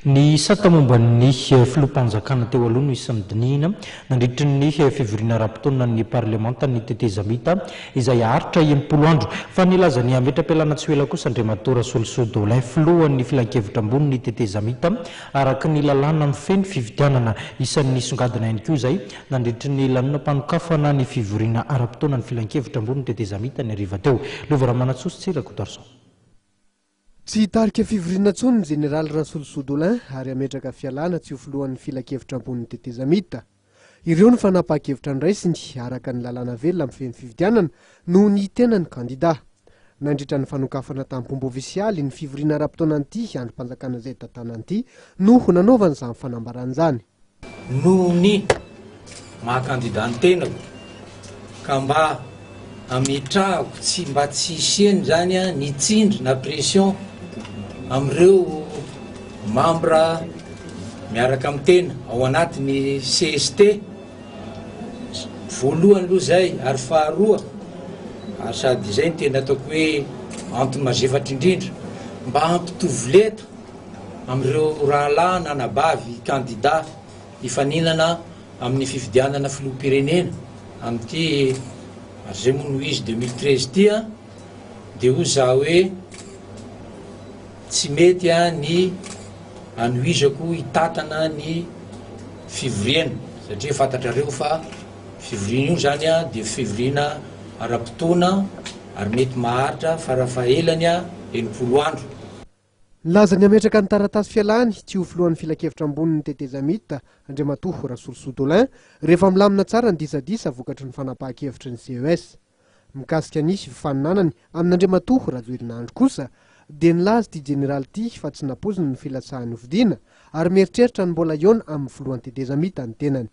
Ny sata momba ny filoham-panjakana teo aloha no isan'ny dinihina nandritry ny fivoriana ara-potoanan'ny parlemantan'ny tetezamita izay haharitra 60 andro. Fa nilaza ny hametra-pialana tsy ho ela kosa Andriamatoa Rasolosoa Dolin, filohan'ny filankevitra ambonin'ny tetezamita araka ny lalàna mifehy ny fifidianana. Isan'ny nisongadina ihany koa izay nandritry ny lanonam-panokafana ny fivoriana ara-potoanan'ny filankevitra ambonin'ny tetezamita ny hariva teo. Lova Ramanantsoa sy Tsiry Rakotoarison. Tsy hitarika fivoriana intsony ny jeneraly Rasolosoa Dolin ary hametraka fialana tsy ho filohan'ny filankevitra ambonin'ny tetezamita. Ireo no fanapahan-kevitra noraisiny, araka ny lalàna velona mifehy ny fifidianana, noho ny tenany kandida. Nandritra ny fanokafana tamim-pomba ofisialy ny fivoriana ara-potoanan'ity andrim-panjakana izay tantanany ity no nanaovany izany fanambarana izany. Noho ny maha kandida ny tenako ka mba ametrahako tsy mba tsy hisiany izany ny tsindry na pression amin'ireo mambra miaraka amin'ny tena ao anatin'ny cst voalohany aloha izay ary faharoa ary sady izay no tena ataoko hoe antony mazefatra indrindra mba hampitovy lenta amin'ireo rahalahy na anabavy kandida hifaninana amin'ny fifidianana filoham-pirenena amin'ity ary izay moa no izy 2013 ity an, dia hoy za hoe tsy mety ny hanohizako hitatana ny fivoriana satria fantatrareo fa fivoriana io zany an dia fivoriana ara-potoana ary mety maharitra farafahelany 60 andro. Nilaza ny hametraka ny taratasy fialany tsy ho filohan'ny filankevitra ambonin'ny tetezamita, Andriamatoa Rasolosoa Dolin, rehefa milamina tsara ny disadisa vokatry ny fanapahan-kevitry ny CES. Mikasika ny fifaninanany amin'Andriamatoa Rajoelina Andry kosa dia nilaza ity jeneraly ity fa tsy nampoiziny ny filatsahany hofidiana ary mieritreritra ny mbola hihaona amin'ny filohan'ny tetezamita ny tenany.